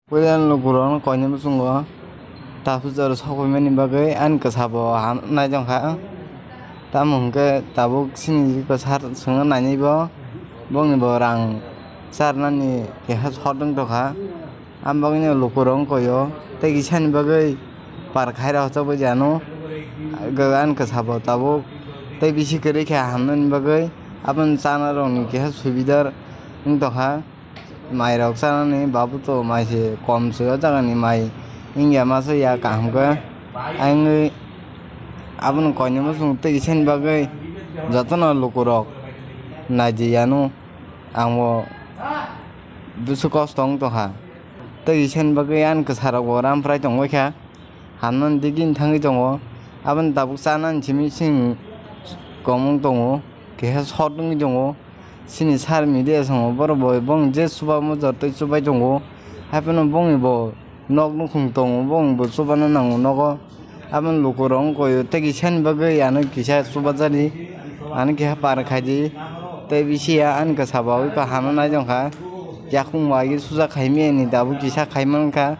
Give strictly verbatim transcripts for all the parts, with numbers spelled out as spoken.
Puila lukurokno koinwi muchungo, ta puja rok sokphaimani bagwi ani kwsabo ham naitongkha. Tamo hwnkhe tabuk chini kwchar chwngno nainaibo, bongnibo rang charnani keha sot wng tongkha. Ang bagwino lukurok wng koio, tei kisani bagwi par khaira hochokbai di ano, ani kwsabo tabuk tei bisi kwrwi khe hamnani bagwi aboni chanarokni keha subidar wng tongkha. Mairok chanani babu to mai se kom se o jagani mai wngya masa ya kaham khe. Ayangwi abono koinwi muchung tei kisani bagwi jotono lukurok naidi yanu. Ang bo bwswk kosto wng tongkha. Tei kisani bagwi ani kwsarok bo ram phrai tongbaikha. Hamnani digini thangwi tongo. Aboni tabuk chanani simi chini komung tongo. Keha sot wngwi tongo. Chini sir media songo borok bo bong je chubamu jotoi chubai tongo. Haiphano bongni bo nok nukhung tongo, bongni bo chubana nango nogo. Aboni lukurok wngkoi tei kisani bagwi ano kisa chubajadi, ano keha par khaidi. Tei bisi ya ani kwsabo ui kaham nai tongkha. Yakung bai sujak khaimani tabuk kisa khaimankha.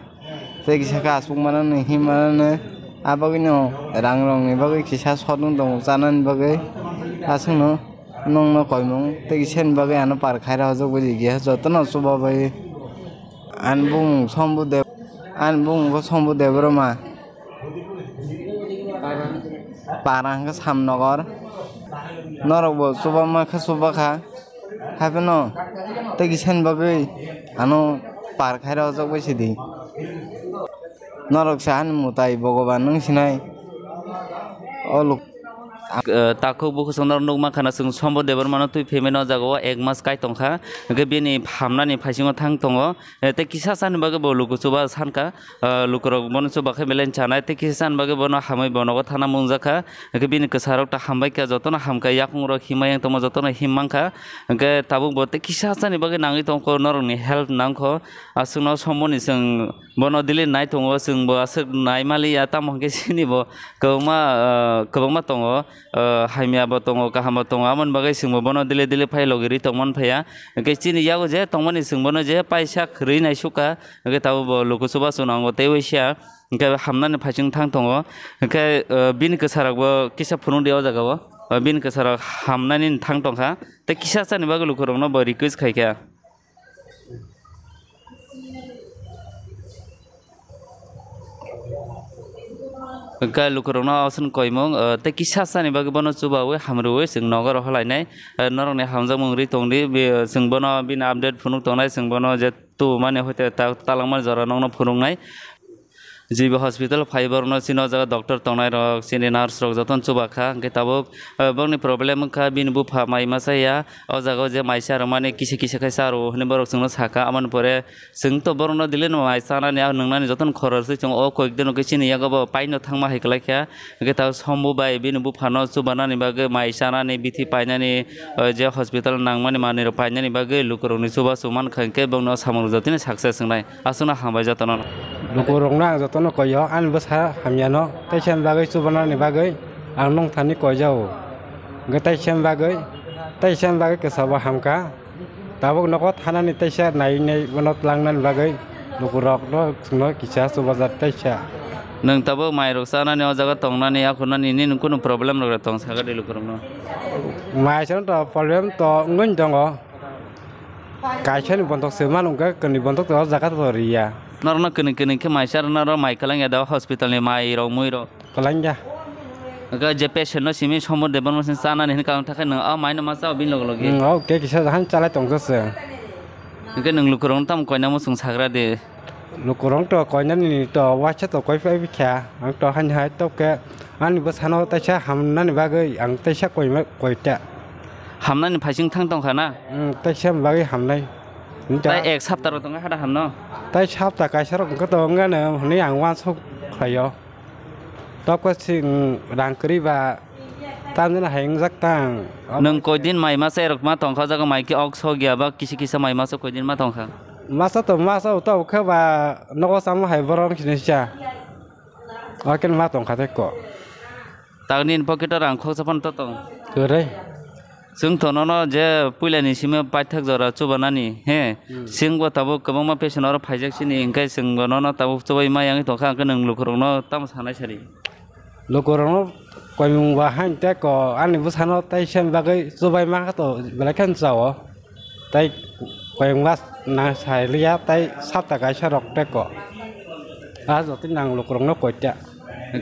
Tei kisa khe aswk manani himmanani, ah bagwino rang rokni bagwi kisa sot wng tongo chanani bagwi. Aswkno nokno koimung tei kisani bagwi ano par khaira hojak bai di, jotono chubabai. Ani bumung Sombu Deb-, ani bumung khe Sombu Debbarma. Para hwnkhe Samnogor. Norokbo chubama khe chubakha. Haiphano tei kisani bagwi ano par khaira hojak bai sidi. Norok se ani mwtai Bhogoban wng sinai. O luk- Eh, takhuk bukhuk chwng norok nukma khana chwng Sombo Debbarmano twi phaimani o jaga o ek mas kai tongkha. Hwnkhe bini hamnani phaisingo thang tongo. Eh, tei kisa chani bagwi bo luku chuba sankha. Ah, lukurok bono chuba khe belai chanai, tei kisa chani bagwi bono hamwi bo nogo thana mungjakha. Hwnkhe bini kwsarok ta hambaikha, jotono hamkha, yakungrok himma yang tongma jotono him mankha. Hwnkhe tabuk bo tei kisa chani bagwi nangwi tongkho, norokni help nangkho. Aswkno somoni chwng bono daily nai tongo, chwngbo aswk nai maliya, tamo hwnkhe chini bo kwbangma, ah, kwbangma tongo, ah, hamya bo tongo, kaham bo tongo, aboni bagwi chwngbo bono daily daily phai logi rwi tongmani phaiya. Hwnkhe chini yago je tongmani chwng bono je paisa khwrwi naisukha. Hwnkhe tabuk bo luku chubachu nango tei waisa, hwnkhe hamnani phaising thang tongo. Hwnkhe, eh, bini kwsarokbo kisa phunukdi o jagao. Eh, bini kwsarok hamnani thang tongkha. Tei kisa chani bagwi lukurokno bo request khaikha. Hwnkhe lukurokno aswk koimung, eh, tei kisa chani bagwi bono chubaui hamrwi chwng nogo rohorlainai. Eh, norokni hamjakmung wngwi tongdi, chwng bono bini update phunuk tongnai, chwng bono je tubumani hoite ta-, talangmani jora nokno phunuknai. G B hospital phai borokno chini o jaga doctor tongnai rok, chini nurse rok jotono chuba kha, hwnkhe tabuk, eh, bokni problem wngkha bini bupha mai masa ya, o jaga o je mai cha rwmani kisa kisa khe cha rw hinwi borok chwngno sakha, aboni pore chwng to borokno daily no mai chanani, ah, nwngnani jotono khoroswi chwng o koik dino khe chini yago bo paino thangma hai kwlai kha. Hwnkhe ta Sombu bai bini buphano chubanani bagwi mai chanani, bithi painani, o je hospital nangmani manwirok painani bagwi lukurokni chubachu mankha, hwnkhe bongno samung rwjak tini success wngnai. Aswkno hambai jotono. Lukurokno ang jotono koiyo, ani bwsa hamyano teisani bagwi chubanani bagwi ang nongthani koijao. Hwnkhe teisani bagwi, teisani bagwi kwchabo hamkha. Tabuk nogo thanani teisa nai nai bono tlangnani bagwi lukurokno chwngno kisa chubajak teisa. Nwng tabuk mairok chanani o jaga tongnani, yakhunani nini kunu problem rok tong sakha de lukurokno? Mai chano to problem to wngwi tongo. Kaisani bontok se manu hwnkhe kwnwi bontok to o jaga to riya. Norokno kwnwi kwnwi khe mai charwna ro mai kwlangya da hospital ni mairok muirok. Kwlangya. Hwnkhe je patient no simi Sombo Debbarma sing chanani hinwi kang thakhe nwng o maino ma chao bini loge loge. Hmm, o khe kisa han chalai tongkha se. Hwnkhe nwng lukurokno tamo koina muchung sagra de? Lukurok to koinani to waisa to koi phai bikha. Ang to hani hai to khe ani bwsano teisa hamnani bagwi ang teisa koima koita. Hamnani phaising thang tongkha na? Hmm, teisa bagwi hamnai. Hwnkhe tai ek sapta rok tongkha hada hamno? Tai sapta kaisa rok wngkha to wngano hwnwi ang uansuk khlaio. Tokosing rang kwrwi ba tamjani hai wngjak tang. Nwng koidin mai masa erok ma tongkha, o jaga mai khe ok sok ya ba kisa kisa mai masa koidin ma tongkha? Masa to masa uta ukha ba nogo samo hai borok sini cha. Oke ma tongkha tei ko. Tangni pocket o rang khoksa phano to tong. Kwrwi. Chwng to nono je puilani simi paithak jora chubanani, he. Hmm. Chwngbo tabuk kwbangma patient oro phaijak sini, hinkhe chwngbo nono tabuk chubai ma yangwi tongkha, hinkhe nwng lukurokno tamo sanai sari? Lukurokno koimung ba hain tei ko ani bwsano tei sen bagwi chubai ma kha to belai kheno chao. Tei koimung ba nang sai liya tei sapta kaisa rok tei ko. A jotoni nang lukurokno koita.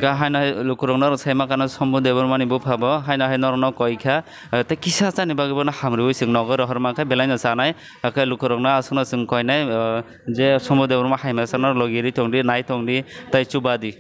Ga haino hai lukurokno rw sai ma kano Sombu Debbarmani bupha bo, haino hai norokno koi kha, eh, tei kisa chani bagwi bono hamrwi chwng nogo rohor mankha, belaino chanai, hakhe lukurokno aswkno chwng koinai, eh, je Sombu Debbarma hai masa no logi ri tongdi, nai tongdi, tei chubadi.